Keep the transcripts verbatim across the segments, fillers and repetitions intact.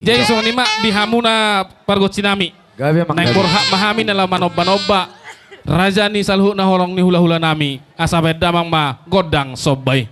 Jadi songon i ma di hamuna pargonsi nami. Gabe ma. Naeng borhat ma hami na laho manomba-nomba raja ni saluhut na holong ni hula-hula nami. Asa bahen damang ma gondang somba i.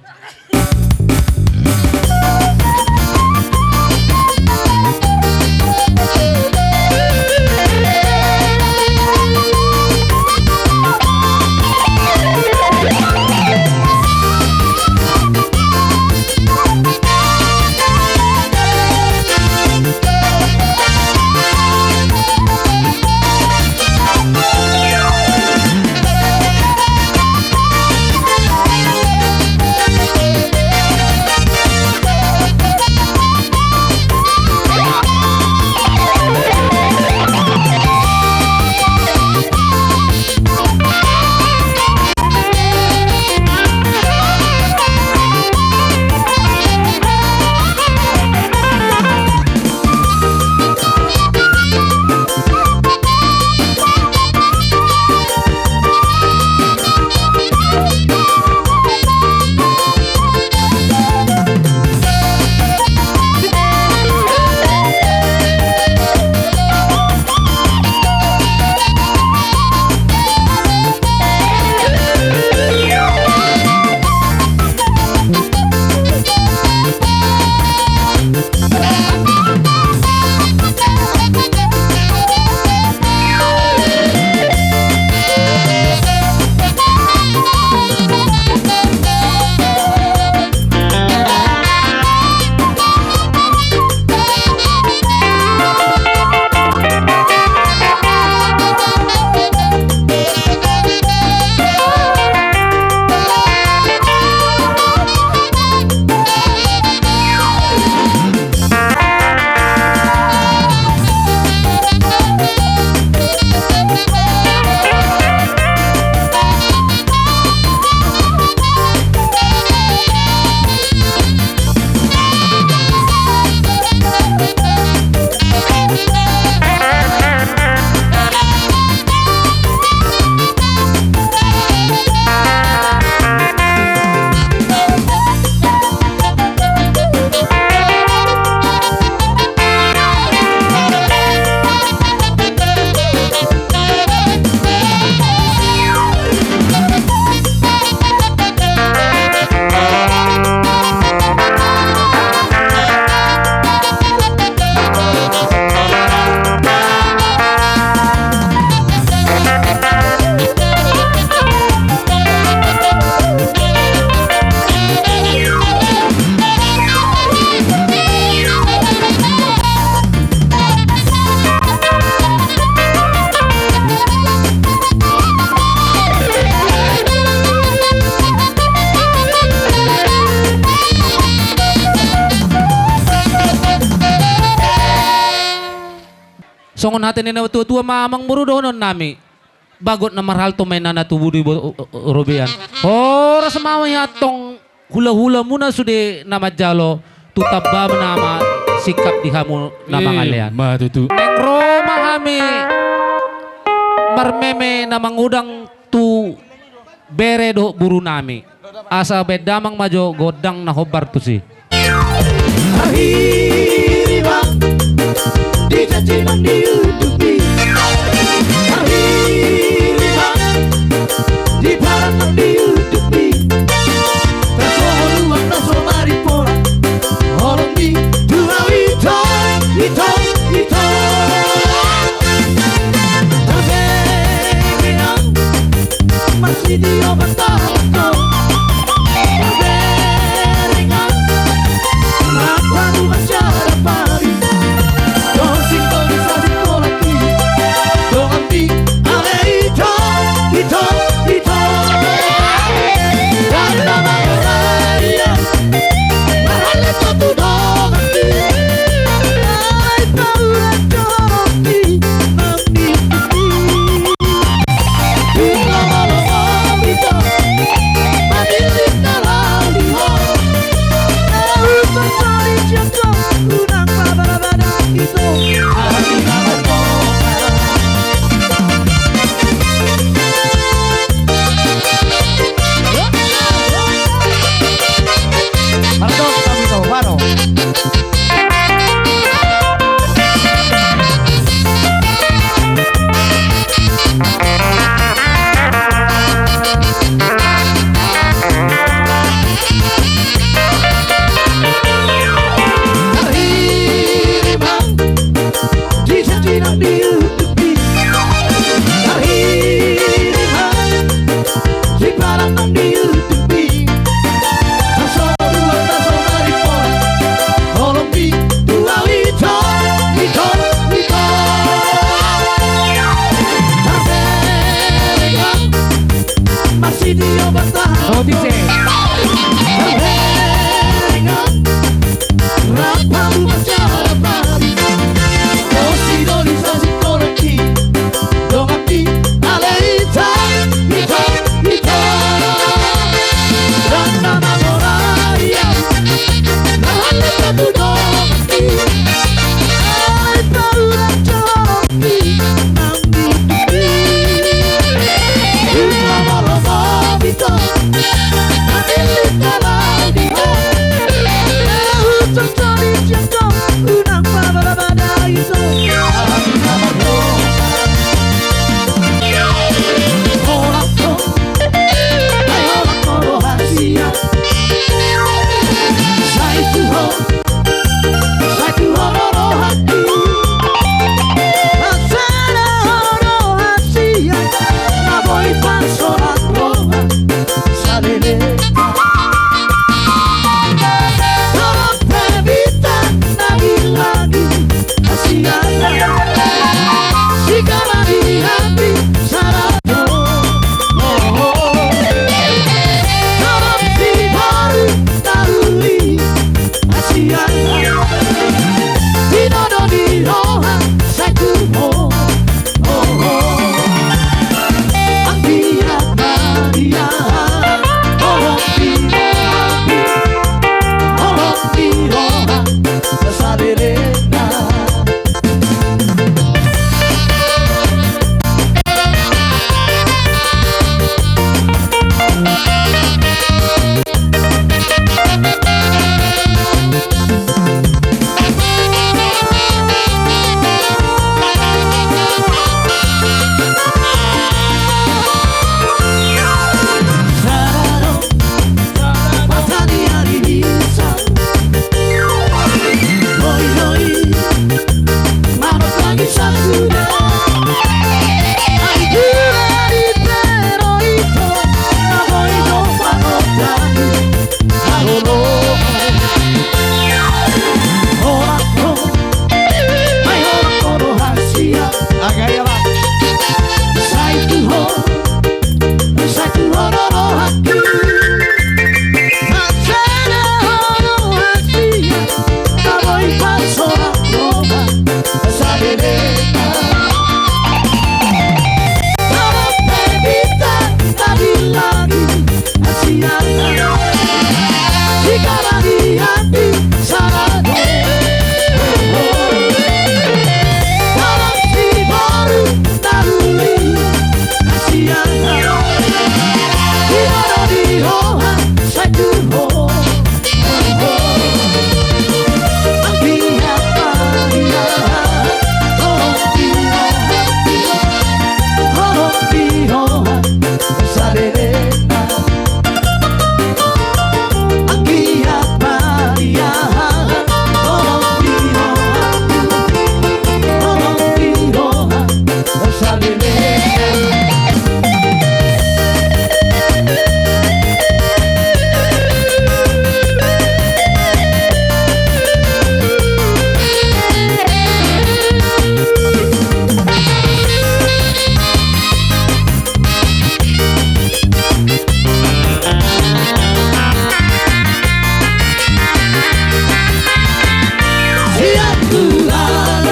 Songon hata ni na tua-tua ma amang boru dohonon nami. Bagot na marhalto ma inna na tubu di bo-, o-, o-, robean. Horas ma hami antong hula-hula muna sude na manjalo, tu tamba ma na ma singkap di hamu na mangalean. Ima tutu. Naeng ro ma hami marmeme na mangudang tu bere dohot boru nami. Asa bahen damang ma jo gondang na hombar tusi. Arhiri bang, di caci nang di udupi. Arhiri bang, di paran nang di udupi. Tasohor uang na so maripora. Holong ni dua ito, ito, ito. Tarberengan. Masih di obat tahan kau. Berengan. Apa lu baca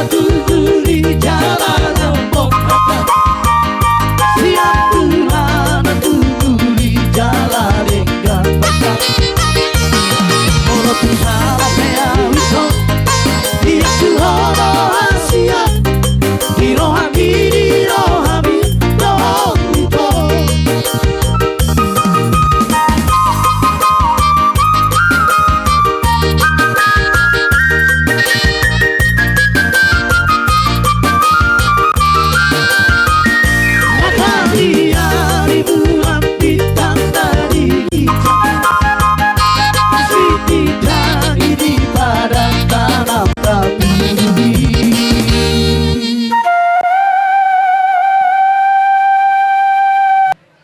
Tutu di jala lambok hata. Siap tulang tutu di jala denggan hata. Molo tu salah pe au ito. Dia tu roha siap. Di rohami, di rohami, rohami to.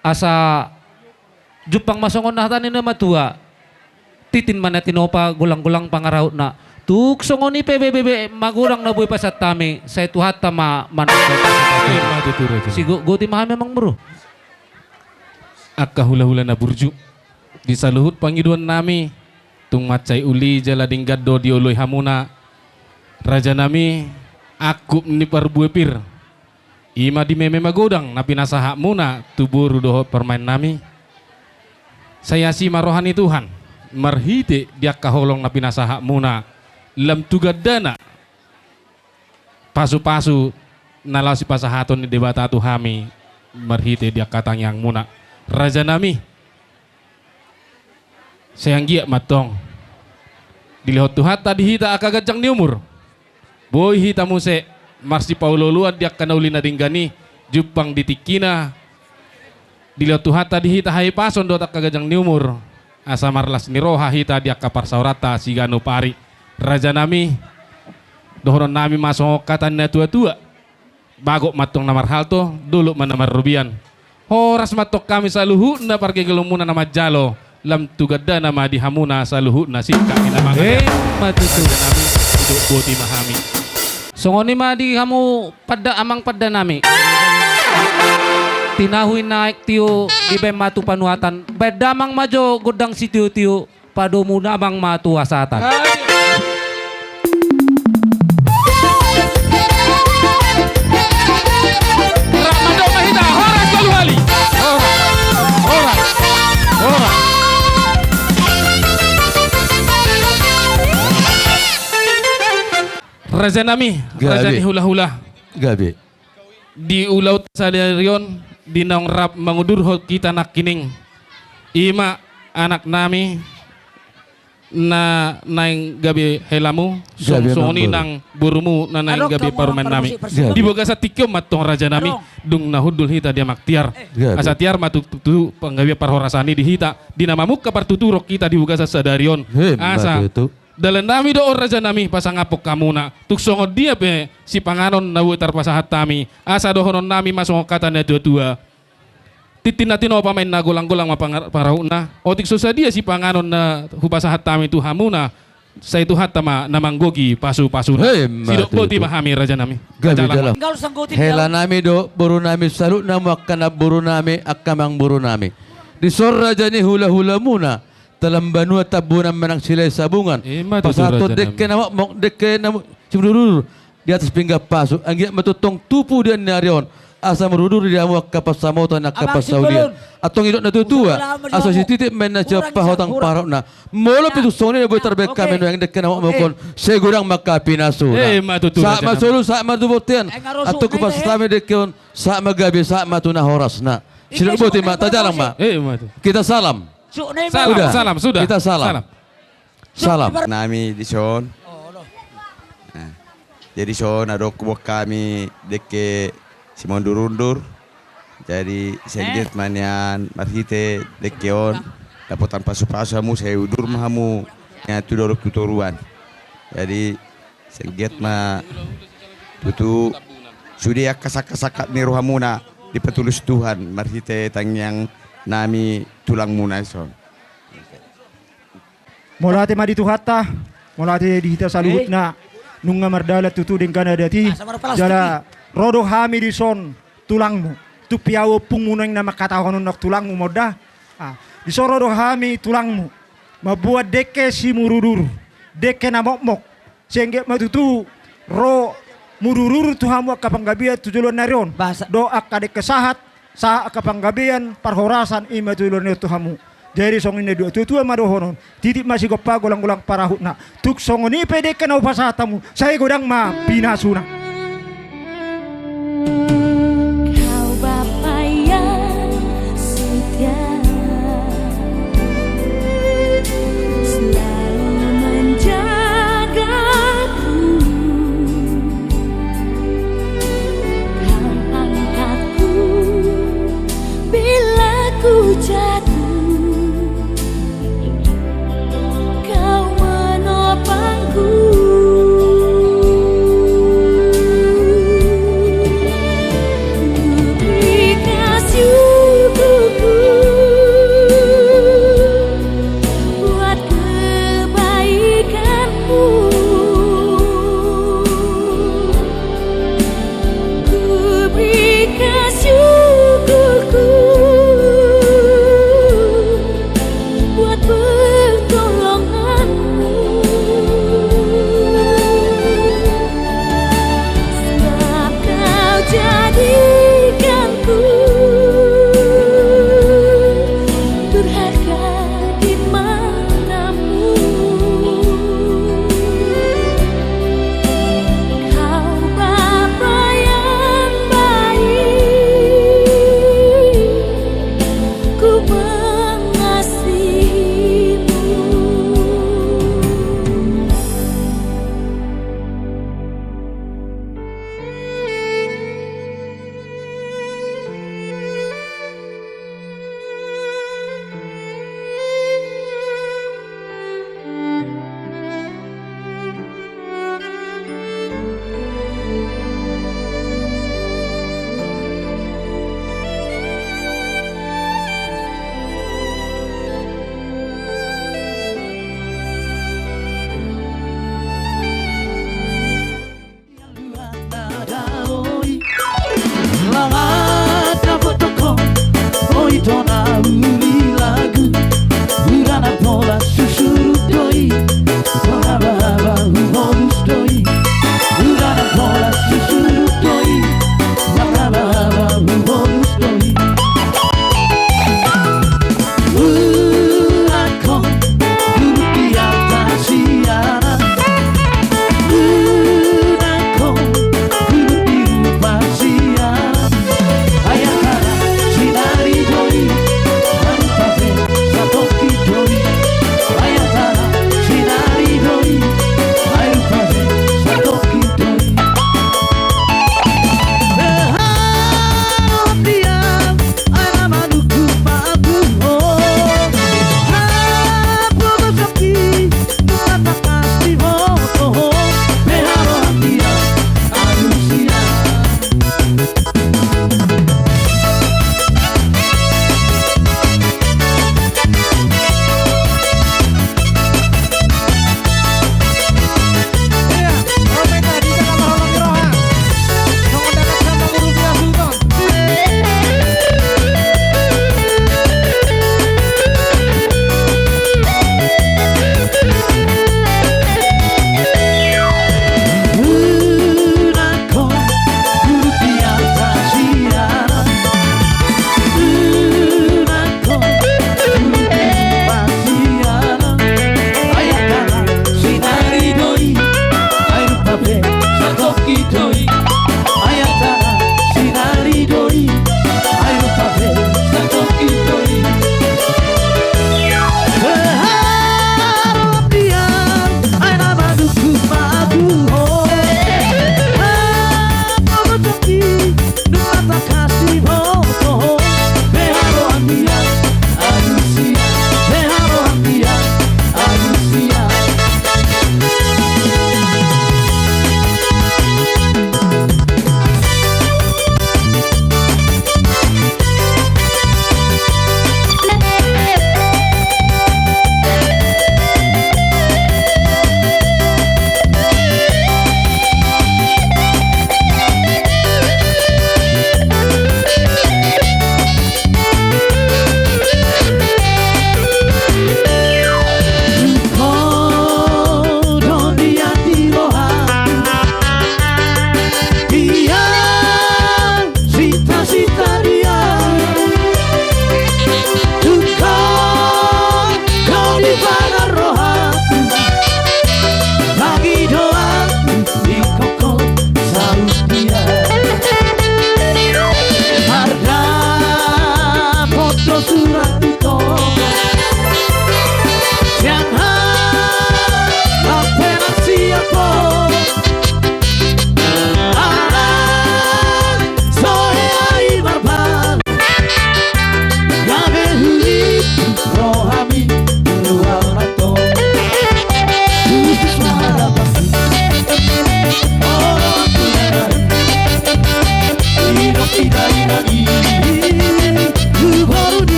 Asa jumpang ma songon na hata ni na matua. Tintin ma na tinopa, golang-golang pangarahutna. Tung songon i pe bebebe magodang na boi pasahat hami, sai Tuhanta ma manang. Ima tutu raja. Sigoti ma hami amang boru. Angka hula-hula na burju, di saluhut pangidoan nami, tung mansai uli jala denggan do dioloi hamuna, raja nami, angkup ni parbue pir. Ima di meme magodang na pinasahatmuna tu boru dohot parumaen nami. Sai asi ma roha ni Tuhan marhite di angka holong na pinasahatmuna, lam tu gandana pasu-pasu na laho sipasahaton ni Debata tu hami marhite di angka tangiangmuna, raja nami. Sai anggiat ma antong dilehon Tuhanta di hita angka ganjang ni umur. Boi hita muse marsipaolo-oloan di angka na uli na denggan i, jumpang di tingkina. Dilehon Tuhanta di hita hahipason dohot angka ganjang ni umur, asa marlas ni roha hita di angka parsaoranta siganup ari. Raja nami, dohonon nami ma songon hata ni na tua-tua. Bagot ma antong na marhalto, dolok ma na marrobean. Horas ma antong hami saluhutna pargegelonmuna na manjalo, lam tu gandana ma di hamuna saluhutna singkat ni na mangalean. Ima tutu. Raja nami, didok boti ma hami. Songon i ma di hamu panda, amang panda nami. Tinahu i na aek tio dibaen ma tu panuatan, baen damang ma jo gondang sitio-tio. Padomu damang ma tu hasahatan. Rap mandok ma hita, horas tolu hali. Horas, horas, horas. Raja nami, gabe. Raja ni hula-hula. Gabe. Di ulaon sadari on, di naung rap mangudurhon hita nangkining, ima anak nami na naeng gabe helamu, songon i nang borumu na naeng gabe parumaen nami. Di bagasan tingki on ma antong raja nami, dung na hundul hita di Amang Tiar. Asa tiar ma tutu panggabean parhorasan i di hita, di na mamungka partuturon hita di bagasan sadari on. Asa dalan nami do on raja nami pasangaphon hamuna. Tung songon dia pe sipanganon na boi tarpasahat hami, asa dohonon nami ma songon hata ni na tua-tua. Tintin na tinopa ma inna, golang-golang ma pangar-, pangarahutna. Otik so sadia sipanganon na hupasahat hami tu hamuna, sai Tuhanta ma na manggohi pasu-pasuna. Sidok boti ma hami raja nami. Hela nami do boru nami saluhutna, angka namboru nami, angka amangboru nami. Dison raja ni hula-hulamuna, Talam banua Tambunan manang Silahi Sabungan. Pasahathon dengke na mokmok, dengke na simudur-udur di atas pinggan pasu. Anggiat ma tongtong tubu di ari on, asa mudur-udur di hamu angka pansamotan, angka pansaulian. Antong didok na tua-tua, asa sititi ma inna, sian pahotang parahutna. Molo pe tung songon i na boi tarbaen hami nuaeng dengke na mokmok on, sai godang ma angka pinasuna. Sahat ma solu, sahat ma tu bontean. Antong hupasahat hami dengke on, sahat ma gabe, sahat ma tu na horasna. Sidok boti ma, tajalang ma. Kita salam. Salam, sudah. Kita salam. Salam. Nami dison. Jadi dison adong huboan hami dengke simundur-undur. Jadi sai anggiat ma nian marhite dengke on dapotan pasu-pasu hamu, sai udur ma hamu nian tu dolok tu toruan. Jadi sai anggiat ma tutu sude angka sangkap-sangkap ni rohamuna dipatulus Tuhan marhite tangiang nami tulangmuna dison. Mauliate ma di Tuhanta, mauliate di hita saluhutna, nunga mardalan tutu denggan adat i, jala ro do hami dison tulangmu, tumpak au ompungmu naeng na mangkatahon on, nang tulangmu ma on da. Dison ro do hami tulangmu mamboan dengke simudur-udur, dengke na mokmok, sai anggiat ma tutu ro murururuhon tu hamu angka panggabean tu joloan ni ari on. Bahasa. Dohot angka dengke sahat, sahat angka panggabean parhorasan i ma tu joloan ni ari on tu hamu. Jadi songon i na didok tuatua ma dohonon, titi ma sigompa, golanggolang parahutna. Tung songon i pe dengke na hupasahat hamu, sai godang ma pinasuna. Kau Bapa yang setia, selalu menjagaku. Kau angkatku bila ku jatuh, kau menopangku.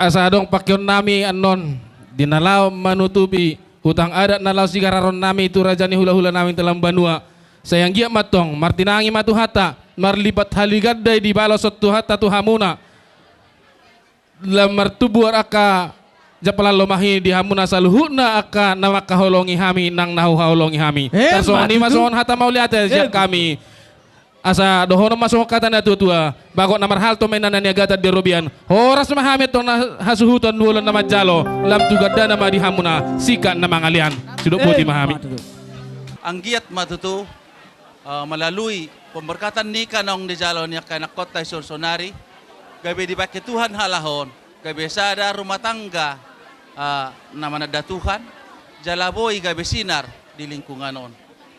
Asa adong pangkeonnami annon di na laho manutupi hutang adat na laho sigararonnami tu raja ni hulahulanami tu ala ni banua. Sai anggiat ma antong martinangi ma Tuhanta, marlipat hali ganda i dibalashon Tuhanta tu hamuna. Lam martubu angka jampalan lomak i di hamuna saluhutna angka na mangkaholongi hami nang na huhaholongi hami. Emma tutu. Tarsongon i ma songon hata mauliate sian hami. Asa dohonon ma songon hata ni natuatua: Bagot na marhalto ma inna na niagatan di robean. Horas ma hami antong na hasuhuton bolon na manjalo, lam tu gandana ma di hamuna singkat na mangalean. Sidok boti ma hami. Emma tutu. Anggiat ma tutu, eh, melalui pemberkatan ni angka naung dijalo ni angka anakkonta di son sonari, gabe dipangke Tuhan halaho on, gabe sada rumah tangga, eh, na mananda Tuhan, jala boi gabe sinar di lingkungan on.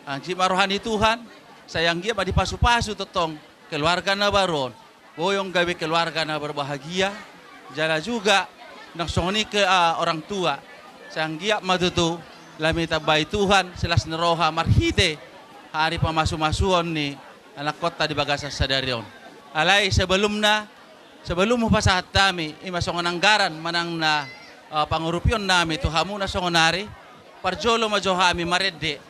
Anggiat ma roha ni Tuhan, sai anggiat ma dipasupasu tongtong keluarga na baru on. Boi on gabe keluarga na berbahagia, jala juga nang songon i ke, ah, orang tua. Sai anggiat ma tutu lam ditambai Tuhan silas ni roha marhite ari pamasumasuon ni anakkonta di bagasan sadari on. Alai sebelumna, sebelum hupasahat hami i ma songon anggaran manang na, ah, pangurupionnami tu hamuna songonari, parjolo ma jo hami marende.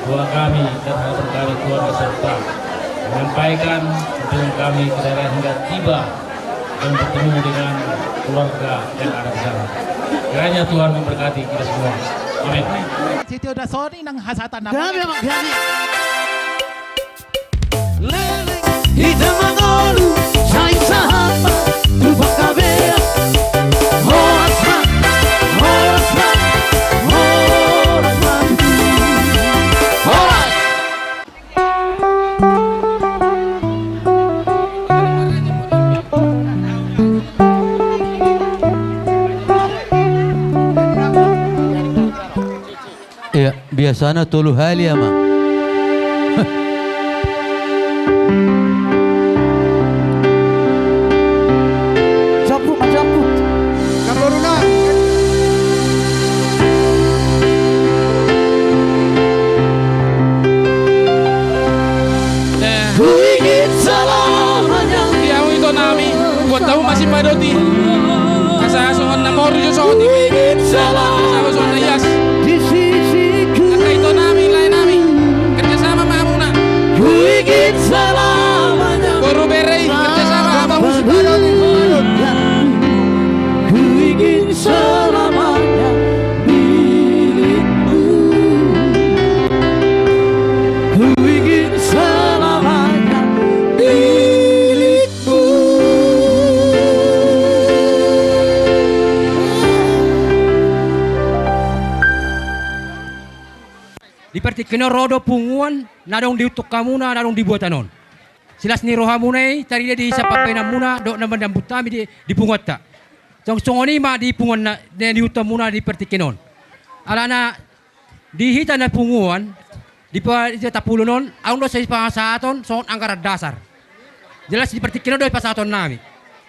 Doa kami dan harapan kami, Tuhan beserta menyampaikan kunjungan kami ke daerah hingga tiba dan bertemu dengan keluarga yang ada di sana. Kiranya Tuhan memberkati kita semua. Amin. Sitio da soni nang hasahatan nama. Gabe, Mak, gabe. Hita mangolu, sai sahat ma tu panggabean. Horas ma, horas ma, horas ma. Horas. Iya, biasana tolu hali, Amang. Jamput, jamput. Gambaruna. Eh. Huingin salamanya. Di hamu ito nami, buat tahu masih padoti. Asa songon na moru jo songon i. Huingin salamanya. Asa songon na ias. Di sisiku. Angka ito nami, lae nami. Kerjasama ma hamuna. Huingin salamanya. Boru bere i, kerjasama ma hamuna. Huingin selamanya milikmu. Huingin selamanya milikmu. Di partingkian on ro do punguan na adong diuntuk hamuna, na adong di buatan on. Silas ni rohamuna i tarida di sampambaenanmuna dohot na mandambut hami di, di punguanta. Song-, songon i ma di punguan na, na diuntuk hamuna di partingkian on. Alana di hita na punguan, di pa-, di tapulun on, adong do sipasahaton songon anggaran dasar. Jelas di partingkian on do i pasahaton nami.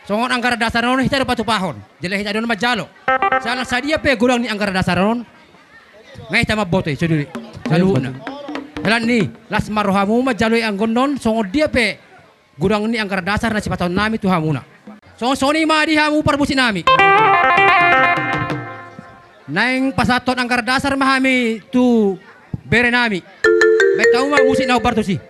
Songon anggaran dasar on hita do patupahon. Jelas hita do na manjalo. Salah sadia pe godang ni anggaran dasar on. Nga hita mamboto i, suduri. Saluhutna. Helan ni, las ma rohamu manjalo i anggo on, songon dia pe godang ni anggaran dasar na sipasahaton nami tu hamuna. Songon, songon i ma di hamu parmusik nami. Naeng pasahathon anggaran dasar ma hami tu bere nami. Baen hamu ma musik na hombar tusi.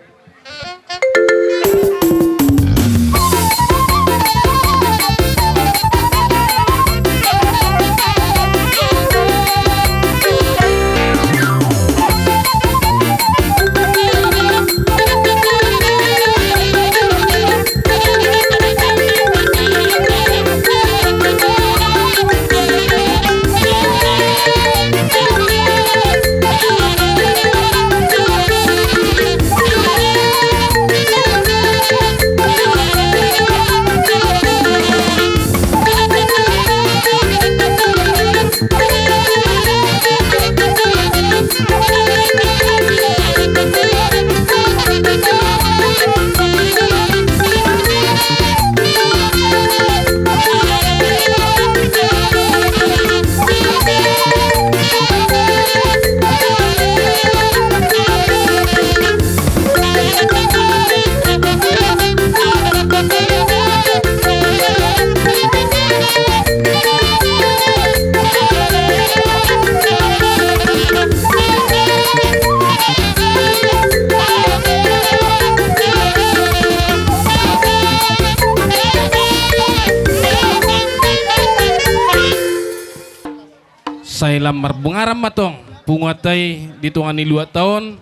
Sai lam marbungaran ma tong punguanta i di tonga ni luatta on,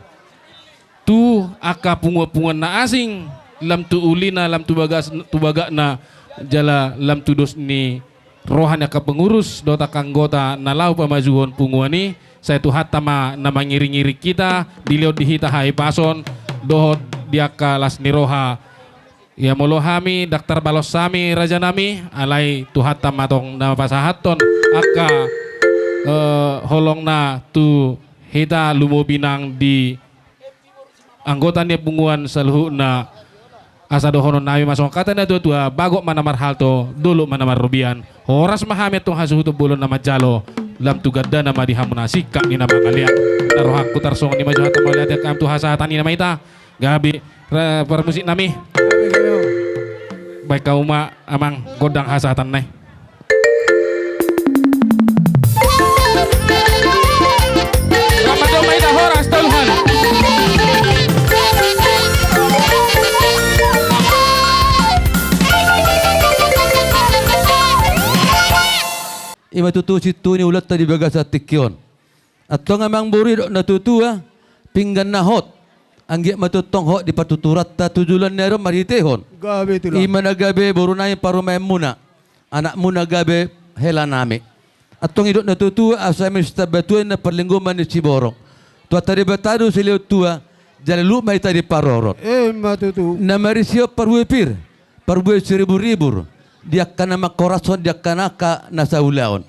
tu angka punguan-punguan na asing, lam tu ulina, lam tu bagas, tu bagakna, jala lam tu dos ni roha ni angka pengurus dohot angka anggota na laho pamajuhon punguan i. Sai Tuhanta ma na mangiring-iring hita, dilehon di hita hahipason dohot di angka las ni roha. Ia molo hami ndang tarbalos hami, raja nami, alai Tuhanta ma tong na pasahathon angka, eh, holongna tu hita, lumobi nang di anggota ni punguan saluhutna. Asa dohonon nami ma songon hata ni na tua-tua: Bagot ma na marhalto, dolok ma na marrobean. Horas ma hami antong hasuhuton bolon na manjalo, lam tu gandana ma di hamuna singkat ni na mangalean. Na rohangku tarsongon i ma jo hata mauliate, angka tu hasahatan i nama hita. Gabe, ra-, parmusik nami. Baen hamu ma, Amang, gondang hasahatan na i. ma tutu sintua ni ulaonta di bagasan tingki on. Antong amang boru, didok na tutua, pinggan na hot, anggiat ma tongtong hot di partuturanta tu joloan ni ari on marhitehon. Gabe, Tulang. I ma na gabe boru nami parumaenmuna, anakmuna gabe hela nami. Antong didok na tutua, asa mista batuan na parlinggoman ni siborok. Tuhanta Debata do silehon tua, jala luhut ma hita diparorot. Emma tutu. Na marisi on parbue pir, parbue siriburribur, di angka na mangkorashon, di angka na angka na saulaon.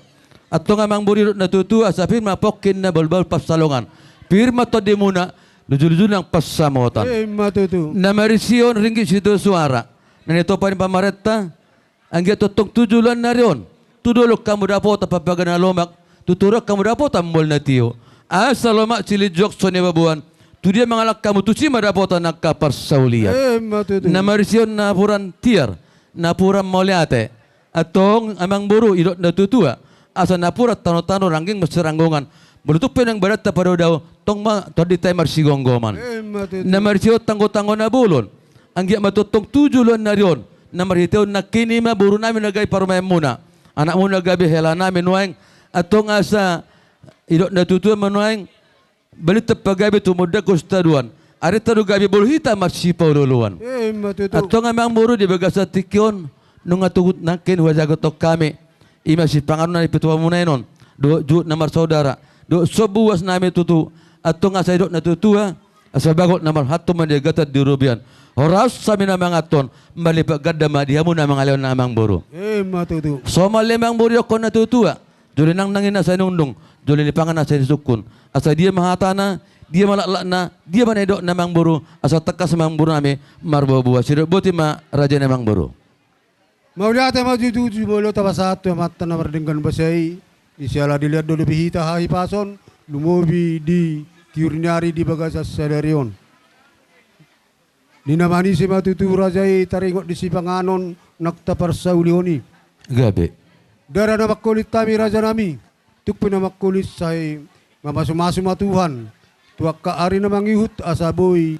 Antong amang boru, didok na tutua, asa pir ma pongki na bahulbahul pansalongan, pir ma tondimuna, lujuluju nang pansamotan. Emma tutu. Na marisi on ringgit sitio suara, na nitopa ni pamarenta, anggiat tongtong tu joloan ni ari on, tu dolok hamu dapotan pambaga na lomak, tu toru hamu dapotan mual na tio. Asa lomak silinjuang songon i baboan, tu dia mangalangka hamu tusi ma dapotan angka parsaulian. Emma tutu. Na marisi on napuran tiar, napuran mauliate. Antong amang boru, didok na tutua, asa napuran tanotano rangging marsiranggongan, molo tung pe naeng badanta padaodao, tong ma tondinta i marsigomgoman. Emma tutu. Na marisi on tanggotanggo na bolon, anggiat ma tongtong tu joloan ni ari on, na marhitehon nangkin i ma boru nami na gabe parumaenmuna, anakmuna gabe hela nami nuaeng. Antong asa didok na tutua ma nuaeng, balinta pagabe tumundalhon sitadoan, arinta do gabe molo hita marsipaolooloan. Emma tutu. Antong amang boru, di bagasan tingki on, nunga tugut nangkin hujahaton hami, i ma sipanganon na nipatupa muna i non, dohot juhut na marsaudara, dohot sombu uas nami tutu. Antong asa didok na tutua, asa bagot na marhalto ma di hagatan di robean, horas hami na manganhon, malipat ganda ma di hamu na mangalehon, amang boru. Emma tutu. Somal i amang boru, didokkon na tutua, jolo ni nangnang i na sai nungnung, jolo ni pangan na sai sungkun. Asa dia ma hatana, dia ma laklakna, dia ma na nidokna amang boru, asa tangkas ma amang boru nami marboaboa. Sidok boti ma raja ni amang boru. Mauliate ma tutu jumolo tapasahat tu Amanta na mardenggan basa i, siala dilean do dope hita hahipason, lumobi di tiur ni ari di bagasan sadari on. Di na manise ma tutu raja i taringot di sipanganon naung taparsaulihon i. Gabe. Ndada na mangholit hami raja nami, tung pe na mangholit sai mamasumasu ma Tuhan tu angka ari na mangihut asa boi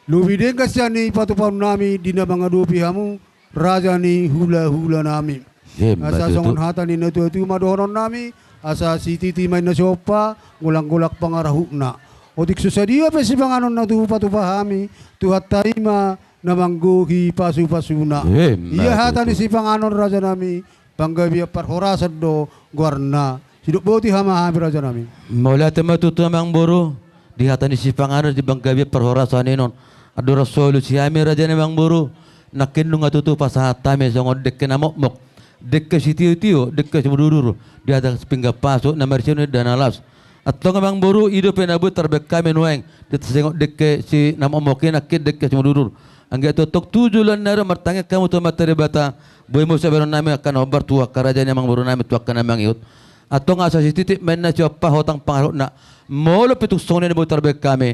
lobi denggan sian i patupaon nami di na mangadopi hamu raja ni hulahula nami. Emma tutu. Asa songon hata ni natuatua ma dohonon nami, asa sititi ma inna siompa, golanggolang pangarahutna. Otik so sadia pe sipanganon na hupatupa hami, Tuhanta i ma na manggohi pasupasuna. Emma tutu. Ia hata ni sipanganon raja nami, panggabean parhorasan do goarna. Sidok boti ma hami raja nami. Mauliate ma tutu amang boru, di hata ni sipanganon di panggabean parhorasan i non. Andorang so alusi hami raja ni amang boru, nangkin nunga tutu pasahat hami songon dengke na mokmok, dengke sitiotio, dengke simudurudur, di hata pinggan pasu na marisi on inda na las. Antong amang boru, i dope na boi tarbahen hami nuaeng, di tasingot dengke si na mokmok i nangkin dengke simudurudur. Anggiat tongtong tu joloan ni ari on martangiang hamu tu Amanta Debata, boi muse bahenon nami angka na hombar tu angka raja ni amang boru nami tu angka na mangihut. Antong asa sititi ma inna siompa hotang pangarahutna, molo pe tung songon i na boi tarbahen hami,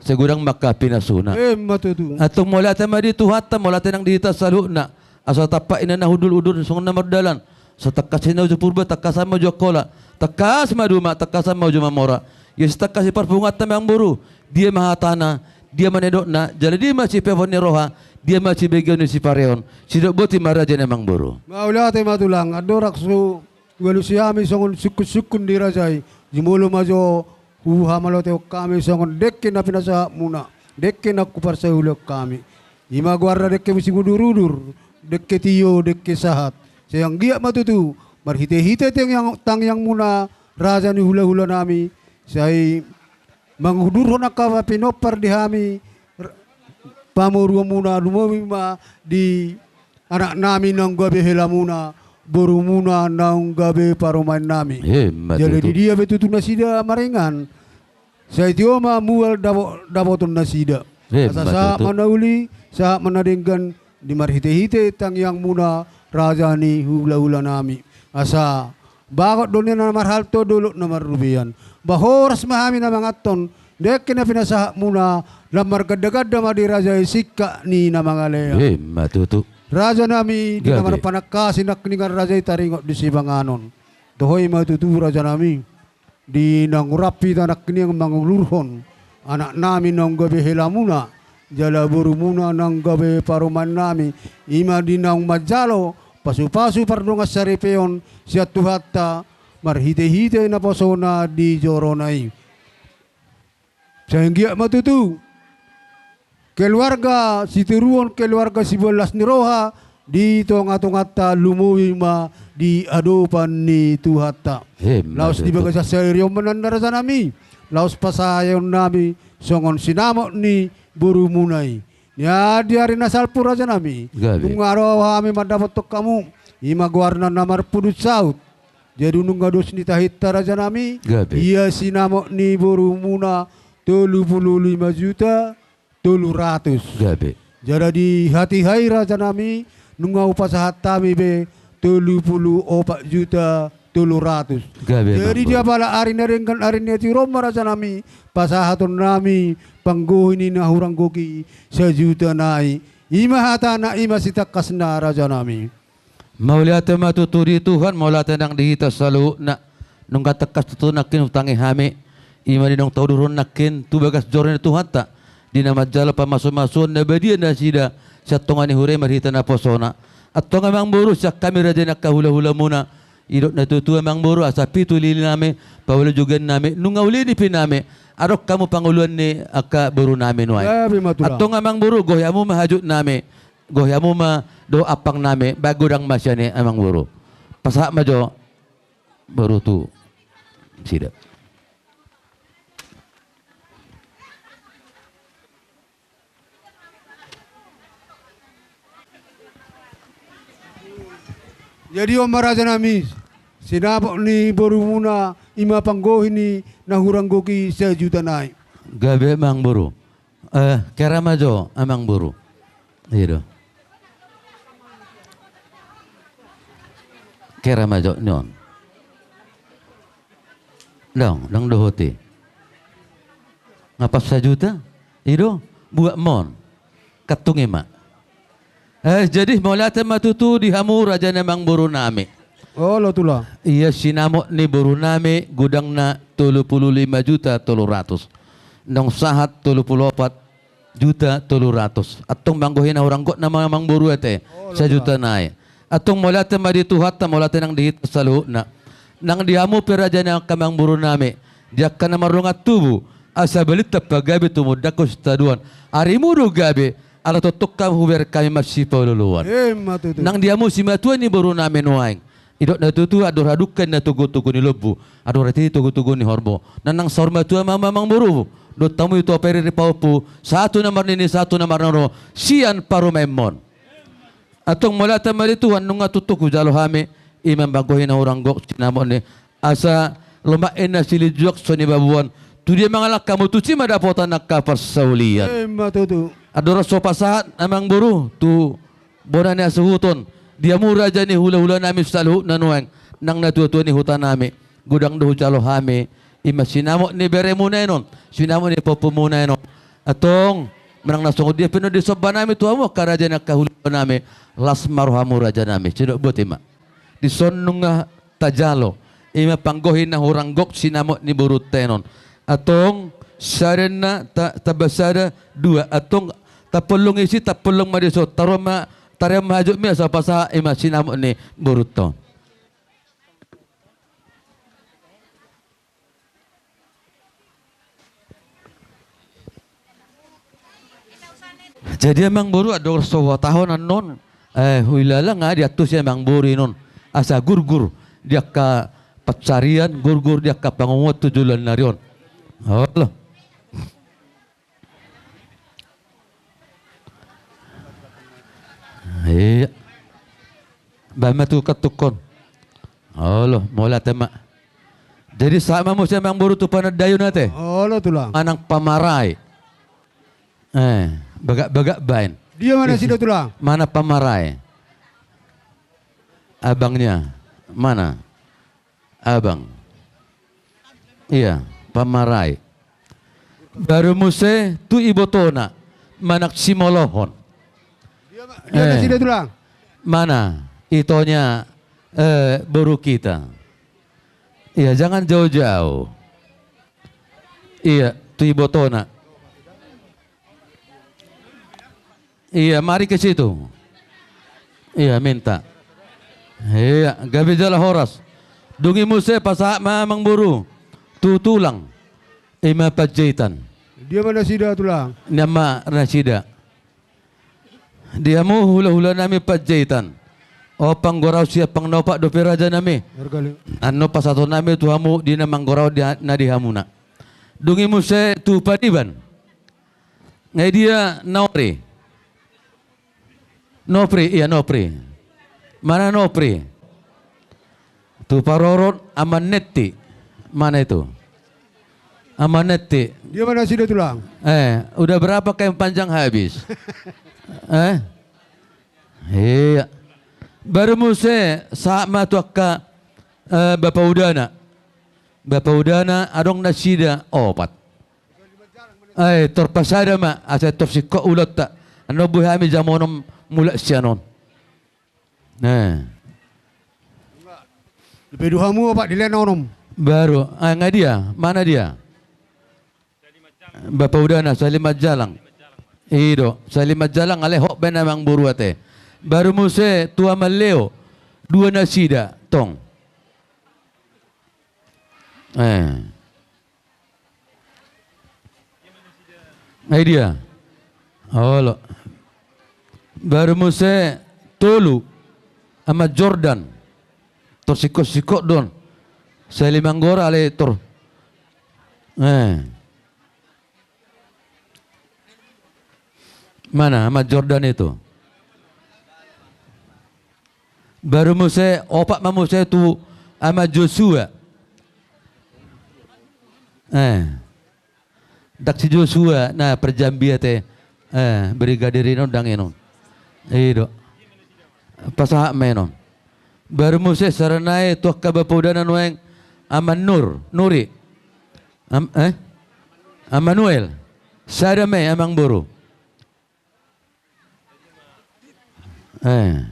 sai godang ma angka pinasuna. Emma tutu. Antong mauliate ma di Tuhanta, mauliate nang di hita saluhutna. Asa tampak inna na hundul, hundul songon na mardalan. Asa tangkas inna uju Purba, tangkasan ma uju Angkola, tangkas ma Duma, tangkasan ma uju Mamora. Ia sitangkas i parpunguanta amang boru, dia ma hatana, dia ma na nidokna, jala dia ma sipeopon ni roha, dia ma sibegeon ni sipareon. Sidok boti ma raja ni amang boru. Mauliate ma tulang, andorang so hualusi hami songon sungkunsungkun di raja i, jumolo ma jo huhamaloteon hami songon dengke na pinasahatmuna, dengke na huparsaulihon hami. I ma goarna dengke simudurudur, dengke tio, dengke sahat. Sai anggiat ma tutu marhitehite tangiang, tangiangmuna raja ni hulahula nami, sai mangudurhon angka pinompar di hami, r-, pamoruonmuna, lumobi ma di anak nami naung gabe helamuna, borumuna naung gabe parumaen nami. Emma tutu. Jala di dia pe tutu nasida maringan, sai tio ma mual dapo-, dapoton nasida. Emma tutu. Asa sahat ma na uli, sahat ma na denggan, di marhitehite tangiangmuna raja ni hulahula nami. Asa bagot do ninna na marhalto, dolok na marrobean. Ba horas ma hami na manganhon dengke na pinasahatmuna, lam margandaganda ma di raja i singkat ni na mangalean. Emma tutu. Raja nami, di na marpanangkasi nangkiningan raja i taringot di sipanganon. Toho i ma tutu raja nami, di naung rap hita nangkiningan mangudurhon anak nami naung gabe helamuna, jala borumuna naung gabe parumaen nami, i ma di naung manjalo pasupasu pardongansaripeon sian Tuhanta, marhitehite naposona di jorona i. Sai anggiat ma tutu keluarga sitiruon, keluarga siboan las ni roha di tongatonganta, lumobi ma di adopan ni Tuhanta. Emma tutu. Laos di bagasan sadari on ma nian rajanami, laos pasahatonnami songon sinamot ni borumuna i. Ia di ari na salpu rajanami, gabe, nunga ro hami mandapothon hamu, i ma goarna na marpudun saut. Jadi nunga dos ni tahinta rajanami, gabe, ia sinamot ni borumuna tolu pulu lima juta tolu ratus. Gabe. Jala di hatiha i rajanami, nunga hupasahat hami be tolu pulu opat juta tolu ratus. Gabe. Jadi di apala ari na denggan, ari na tiur on ma rajanami, pasahatonnami panggohi ni na hurang gok i sajuta nai. I ma hatana, i ma sitangkasna rajanami. Mauliate ma tutu di Tuhan, mauliate nang di hita saluhutna. Nunga tangkas tutu nangkin hutangi hami, i ma di naung taudurhon nangkin tu bagas joro ni Tuhanta, di na manjalo pamasumasuon na badia nasida sian tonga ni huria i marhite naposona. Antong amangboru, sian hami raja ni angka hulahulamuna, didok na tutu amangboru, asa pitu lilinami, paolojogionnami, nunga uli nipinami, adong hamu pangoluan ni angka borunami nuaeng. Gabe ma tulang. Antong amangboru, gohi hamu ma hajutnami, gohi hamu ma dohot ampangnami, baen godang ma sian i amangboru. Pasahat ma jo boru tu nasida. Jadi on ma rajanami, sinamot ni borumuna, i ma panggohi ni na hurang gok i sajuta nai. Gabe amangboru. Eh, kera ma jo amangboru. I do. Kera ma jo ni on. Ndang, ndang dohot i. Nga pas sajuta? I do, buat ma on. Kantungi ma. Eh, jadi mauliate ma tutu di hamu raja ni amangborunami. Olo tulang. Ia sinamot ni borunami godangna tolu pulu lima juta tolu ratus. Naung sahat tolu pulu opat juta tolu ratus. Antong manggohi na hurang gok nama amangboru ate. Olo tulang. Sajuta nai. Antong mauliate ma di Tuhanta, mauliate nang di hita saluhutna. Nang di hamu pe raja ni angka amangborunami, di angka na mardongan tubu, asa balintang pagabe tumundalhon sitadoan. Arimu do gabe, ala tongtong hamu hubereng hami masipaolooloan. Emma tutu. Nang di hamu simatua ni borunami nuaeng, didok na tutu, andor hadungka ninna togutogu ni lombu, andor hatiti togutogu ni horbo. Nang, nang saur matua ma hamu amangboru, dohot hamu ito pairing pahompu, sahat tu na marnini, sahat tu na marnono, sian parumaenmon. Antong mauliate ma di Tuhan, nunga tongtong hujalo hami, i ma panggohi na hurang gok sinamot ni. Asa lomak ninna silinjuang songon i baboan, tu dia mangalangka hamu tusi ma dapotan angka parsaulian. Emma tutu. Andorang so pasahat amangboru tu bona ni hasuhuton, di hamu raja ni hulahulanami saluhutna nuaeng, nang natuatua ni hutanami, godang do hujalo hami, i ma sinamot ni beremuna i non, sinamot ni pahompumuna i non. Antong, manang na songon dia pe non disombanami tu hamu angka raja ni angka hulahulanami, las ma rohamu rajanami, sidok boti ma. Dison nunga tajalo, i ma panggohi na hurang gok sinamot ni borunta i non. Antong, sada ninna, ta-, tamba sada, dua, antong, tapollung isi, tapollung ma dison, taruhon ma, tarean ma hajutmi asa pasahat i ma sinamot ni borunta on. Jadi amangboru, andorang so huhatahon annon, eh, huilala nga diantusi amangboru i non. Asa gurgur di angka pansarian, gurgur di angka pangomoan tu joloan ni ari on. Olo. Iya. Baen ma tu kantungkon. Olo, mauliate ma. Jadi sahat ma muse amangboru tu panandaion ate. Olo tulang. Manang pamarai. Eh, bagak-bagak baen. Dia ma nasida tulang? Mana pamarai? Abangnya. Mana? Abang. Iya, pamarai. Baru muse tu ibotona, manang simolohon. Dia ma-, dia ma nasida tulang? Mana itonya, eh, boru kita? Iya, jangan jauh-jauh. Iya, tu ibotona. Iya, mari ke situ. Iya, minta. Iya, gabe jala horas. Dung i muse pasahat ma amangboru tu tulang. I ma Panjaitan. Dia ma nasida tulang? Nian ma nasida. Di hamu hulahula nami Panjaitan. O, panggoraon sian pang na opat dope raja nami. Argali. Annon pasahaton nami tu hamu di na manggorahon di ha-, na di hamuna. Dung i muse tu paniban. Nga i dia Nori. Nopri, iya, Nopri. Mana Nopri? Tu parorot Aman Netti. Mana itu? Aman Netti. Dia ma nasida tulang? Eh, udah berapa kain panjang habis? Eh? Iya. Baru muse sahat ma tu angka, eh, bapa udana. Bapa udana adong nasida opat. Ai, tor pasada ma, asa tor singkop ulaonta. Annon boi hami jam onom mulak sian on. Nah. Dope do hamu opat dilehon onom. Baru, ai, nga dia? Mana dia? Bapa udana, Salimanjalang. I do, Salimanjalang, alai hot baen amangboru ate. Baru muse tu Aman Leo, dua nasida, tong. Eh. Ai dia. Olo. Baru muse tolu. Aman Jordan. Tor singkop-singkop do on. Sahali manggora alai tor. Eh. Mana Aman Jordan itu? Baru muse, opat ma muse tu Aman Joshua. Eh. Ndang si Joshua, na parjambi ate, eh, brigadir i non, ndang i non. I do. Pasahat ma i non. Baru muse sada nai tu angka bapa udana nuaeng Aman Nur, Nuri. Am-, eh? Amanuel. Sada ma i amangboru. Eh.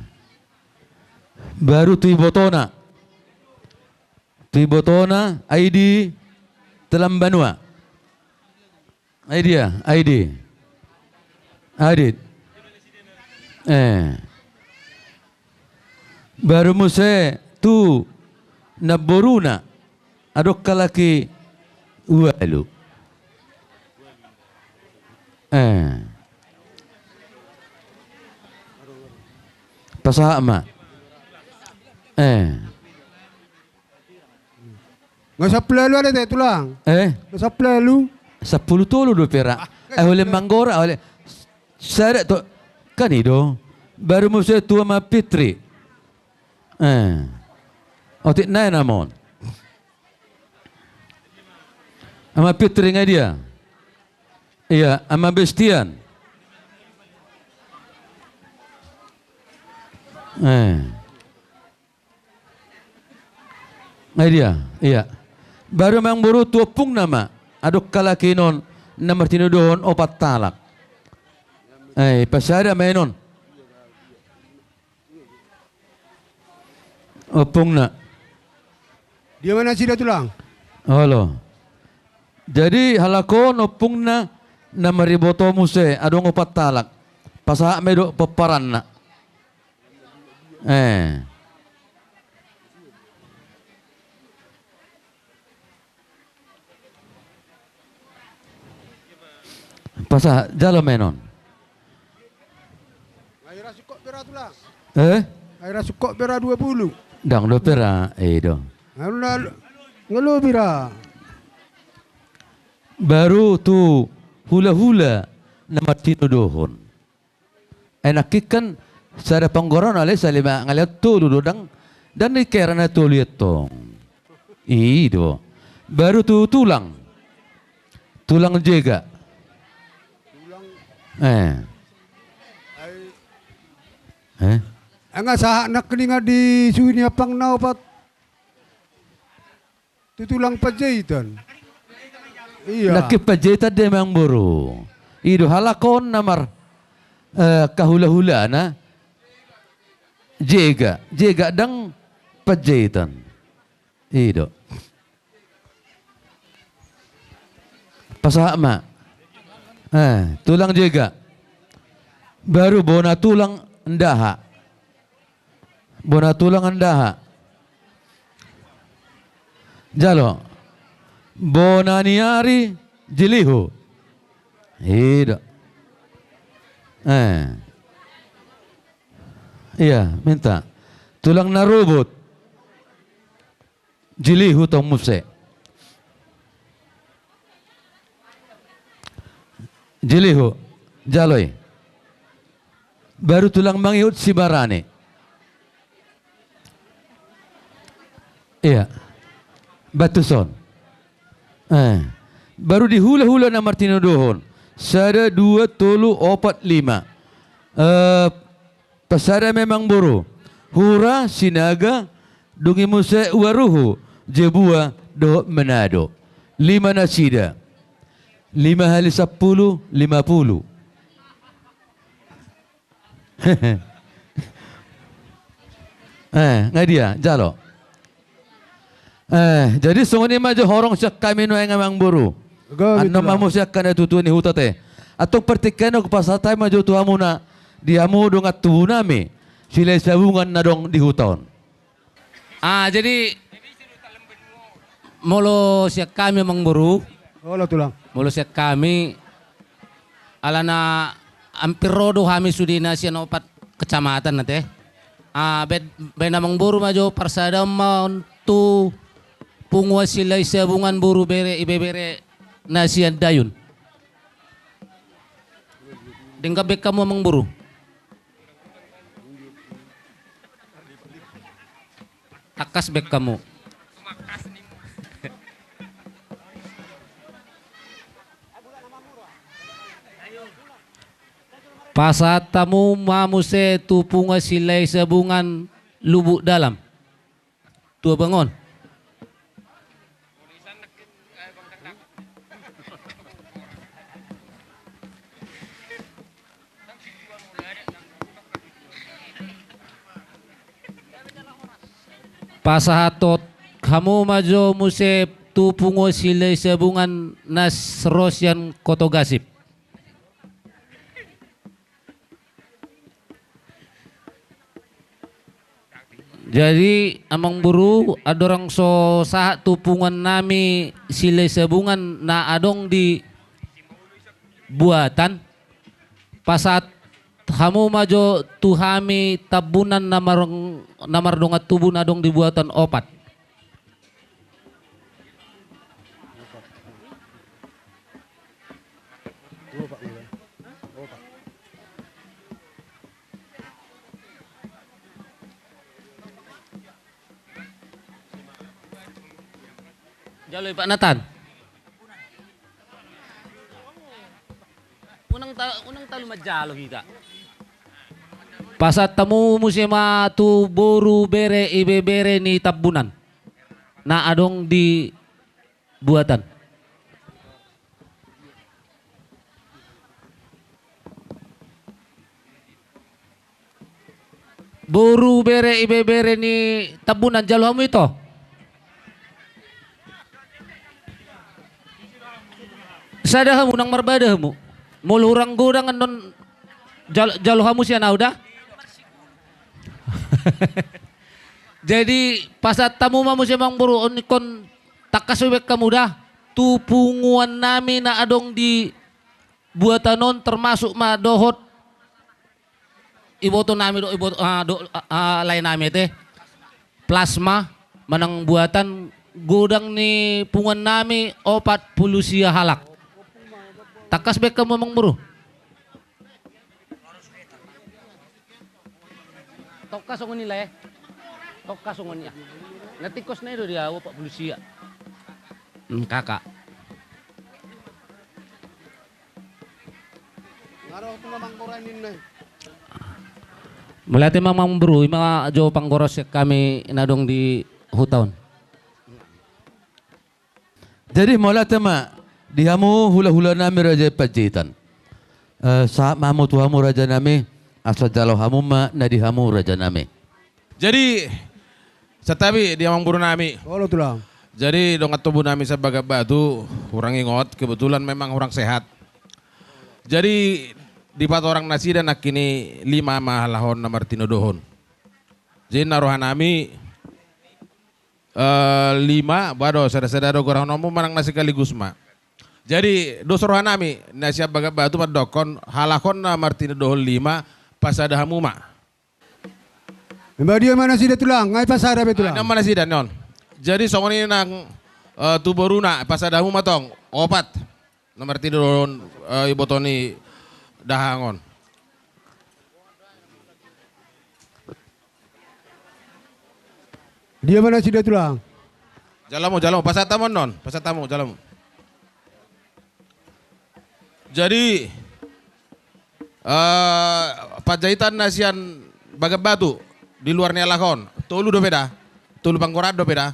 Baru tu ibotona. Tu ibotona, Aidi Telambanua. Ai dia, Aidi. Adit. Eh. Baru muse tu namboruna. Adong halak i ualu. Eh. Pasahat ma. Eh. Nga sampulu ualu ate, tulang? Eh? Nga sampulu ualu? Sampulu tolu dope ra. Ah, eh, oleh manggora, oleh sada tu, kan i do. Baru muse tu Ama Fitri. Eh. Otik nai namon. Ama Fitri nga dia? Iya, Ama Bestian. Eh. Ai dia, iya. Baru amangboru tu ompungna ma. Adong halak i non na martinodohon opat halak. Eh, pasada ma i non. Ompungna. Dia ma nasida tulang? Olo. Jadi halak on ompungna na mariboto muse adong opat halak. Pasahat ma i do pomparanna. Eh. Pasahat, jalo ma i non. Nga hira singkop be ra tulang? Eh? Nga hira singkop be ra dua pulu? Ndang dope ra, i do. Nga lobi ra. Baru tu hulahula na martinodohon. Ai nangkin kan sada panggoraon alai salima ngalian tolu do, ndang, ndang dikira na tolu i antong. I do. Baru tu tulang. Tulang Jega. Eh. Eh? Nga sahat nangkin i nga di suhi ni ampang na opat. Tu tulang Panjaitan. Iya. Nangkin Panjaitan do amangboru. I do halak on na mar, eh, kahulahulana. Jega, Jega ndang Panjaitan. I do. Pasahat ma. Eh, tulang Jega. Baru bona tulang Ndaha. Bona tulang Ndaha. Jalo. Bona ni ari, Jilihu. I do. Eh. Ia, minta. Tulang na rubut. Jilihu tong muse. Jilihu, jalo i. Baru tulang mangihut Sibarani. Ia. Batuson. Eh. Baru di hula-hula na martinodohon. Sada, dua, tolu, opat, lima. Eh, Pasada ma amangboru. Hura, Sinaga, dungi muse Waruhu, Jebua, dohot Manado. Lima nasida. Lima hali sampulu, lima pulu. Eh, nga dia, jalo. Eh, jadi songon i ma jo horong sian hami nuaeng amangboru. Gabe. Annon ma tulang. Muse angka na tutu ni huta te. Antong partingkian on hupasahat hami ma jo tu hamuna, di hamu dongan tubu nami Silahisabungan na adong di huta on. Ah, jadi molo sian hami amangboru. Olo tulang. Molo sian hami Alana ampir ro do hami sude na sian opat kecamatan na te. Ah, baen, baen amangboru ma jo parsadaon ma on tu punguan Silahisabungan boru bere ibebere na sian Dayun. Denggan baen hamu amangboru. Tangkas baen hamu. Pasahat hamu ma muse tu punguan Silahisabungan Lubuk Dalam. Tu abang on. Pasahathon hamu ma jo muse tu punguan Silahisabungan na ro sian Koto Gasip. Jadi, amangboru, andorang so sahat tu punguan nami Silahisabungan na adong di Buatan, pasahat hamu ma jo tu hami Tambunan na mar-, na mardongan tubu na adong di Buatan opat. Jalo i Pak Nathan. Unang ta-, unang talu manjalo hita. Pasahat hamu muse ma tu boru bere ibebere ni Tambunan na adong di Buatan. Boru bere ibebere ni Tambunan, jalo hamu ito. Sada hamu, unang marbada hamu. Molo hurang godang annon jal-, jalo hamu sian au da. Jadi, pasahat hamu ma muse amangboru, on ingkon tangkas baen hamu da tu punguan nami na adong di Buatan on, termasuk ma dohot iboto nami do, iboto, ah, do, ah, ah, lae nami ate. Plasma manang Buatan, godang ni punguan nami opat pulu sia halak. Tangkas baen hamu amangboru. Tongka songon i lae. Tongka songon i. Na tingkos na i do di au opat pulu sia. Hmm, kakak. Mauliate ma amangboru, i ma jo panggoraon sian hami na adong di huta on. Jadi mauliate ma di hamu hulahula nami Raja i Panjaitan. Eh, sahat ma hamu tu hamu raja nami, asa jalo hamu ma na di hamu raja nami. Jadi, santabi di amangboru nami. Olo tulang. Jadi, dongan tubu nami sian Bagan Batu, hurang ingot, kebetulan memang hurang sehat. Jadi, dipatorang nasida nangkin i lima ma halak on na martinodohon. Jadi, na roha nami, Eh, lima, ba do, sada-sada do gorahononmu manang na sekaligus ma. Jadi, dos rohanami, na sian Bagan Batu mandokkon, halak on na martinodohon lima, pasada hamu ma. Ima dia ma nasida tulang, ai pasada be tulang. Ima nasida on. Jadi songon i nang, eh, tu boruna, pasada hamu ma tong, opat. Na martinodohon, eh, iboto ni dahahang on. Dia ma nasida tulang. Jalo hamu, jalo hamu, pasahat hamu annon, pasahat hamu, jalo hamu. Jadi, eh, Panjaitan na sian Bagan Batu, di luar ni halak on, tolu dope da, tolu panggoraan dope da.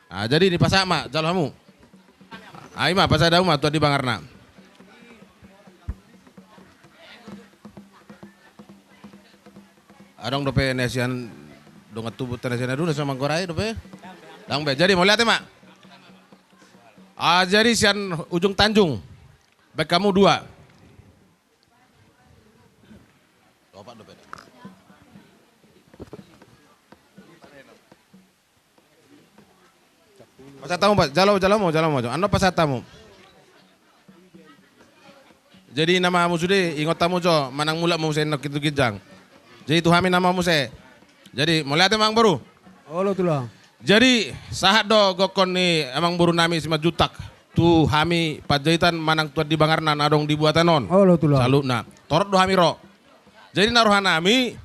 Ah, jadi dipasahat ma, jalo hamu. Ah, ima, pasada hamu ma tu Tuan di Bangarna. Adong dope na sian dongan tubu, na sian aduna, sian manggora i dope. Dang be, jadi mauliate ma. Ah, jadi sian Ujung Tanjung. Baen hamu dua. Pasahat hamu, Pak. Jalo, jalo hamu, jalo hamu. Annon pasahat hamu. Jadi na ma hamu sude, ingot hamu jo, manang mulak ma muse na tu ginjang. Jadi tu hami na ma muse. Jadi, mauliate ma amang boru. Olo tulang. Jadi, sahat do gokhon ni amang boru nami Simanjuntak tu hami Panjaitan manang Tuan di Bangarna na adong di Buatan on. Olo tulang. Saluhutna. Torop do hami ro. Jadi na roha nami,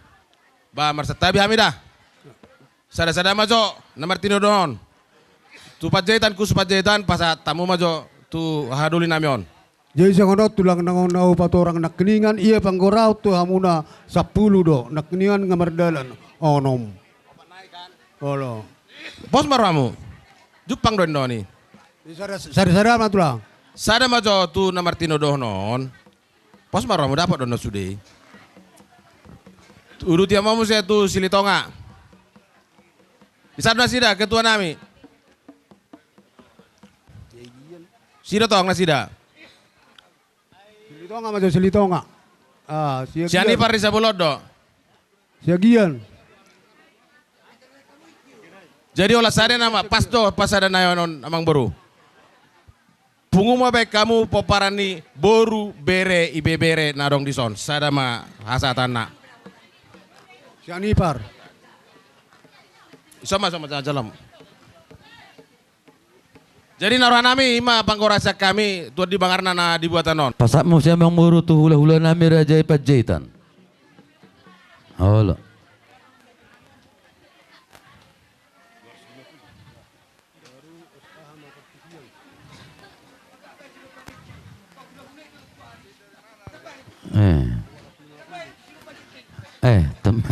ba marsantabi hami da. Sada-sada ma jo na martinodohon. Tu Panjaitan, khusus Panjaitan, pasahat hamu ma jo tu hahadoli nami on. Jadi songon on tulang, na on na hupatorang nangkiningan, ia panggoraon tu hamuna sampulu do, nangkiningan nga mardalan onom. Olo. Pos ma rohamu. Jumpang do indaon i. Sada, sada, sada ma tulang. Sada ma jo tu na martinodohon on. Pos ma rohamu, dapot do na sude i. Uduti hamu muse tu Silitonga. Di sana nasida, ketua nami. Sida tong nasida. Silitonga ma jo, Silitonga. Ah, Siagian. Sian Ipar di Sabolon do. Siagian. Jadi olat sada nama, pas do pasada nai on, amang boru. Pungu ma baen hamu pomparan ni boru, bere, ibebere na adong dison. Sada ma hasahatanna. Sian Ipar. Ison ma, ison ma, jalo hamu. Jadi na roha nami, ima panggora sian hami, Tuan di Bangarna na di Buatan on. Pasahat muse amang boru tu hula-hula nami raja i Panjaitan. Olo. Eh. Eh, tem-,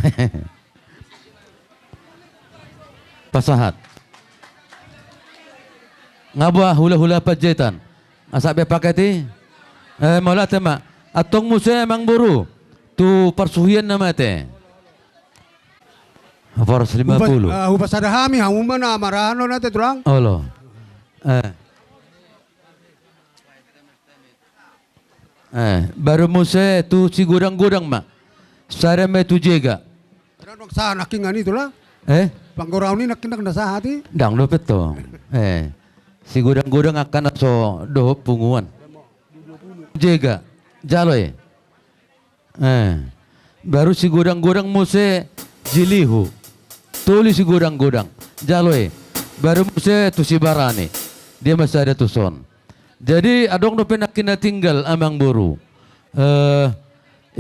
pasahat. Nga boha hula-hula Panjaitan. Asa be paket i. Eh, mauliate ma. Antong muse amang boru. Tu parsuhian na mate. Empat ratus lima puluh. Hupas-, ah, hupasada hami, hamu ma na marhanon ate tulang. Olo. Eh. Eh, baru muse tu sigodang-godang ma. Sada ma i tu Jega. Ndang sahat nangkiningan i tulang. Eh? Panggoraon i nangkiningan ndang sahat i. Ndang dope tong. Eh. Sigodang-godang angka na so dohot punguan. Jega. Jalo i. Eh. Baru sigodang-godang muse Jilihu. Tolu sigodang-godang. Jalo i. Baru muse tu Sibarani. Dia ma sada tuson. Jadi adong dope nangkin na tinggal amang boru. Eh,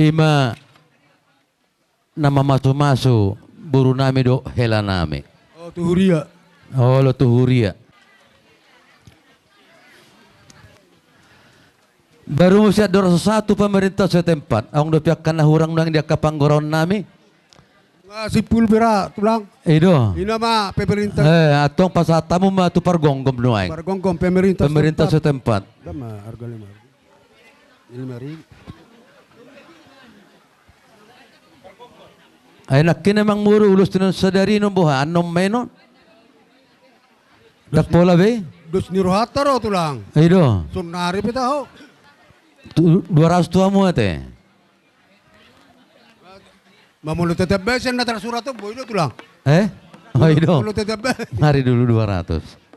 ima na mamasu-masu boru nami dohot hela nami. Oh, tu huria. Olo, tu huria. Baru muse andorang so sahat tu pemerintah setempat. Adong dope angka na hurang nuaeng di angka panggoraon nami. Nga simpul pira tulang. I do. Ina ma pemerintah. Eh, antong pasahat hamu ma tu pargomgom nuaeng. Pargomgom, pemerintah setempat. Pemerintah setempat. Ndang ma harga lima ribu. Lima ribu. Ai nangkin amang boru, ulos ni on sadari on, boha annon ma i on. Ndang pola be. Dos ni rohanta ro tulang. I do. Sonari pe taho. Tu, dua ratus tu hamu ate. Mamolo tetap be sian na tarsurat on boi do tulang. Eh? Ayo dong. Mari dulu dua ratus.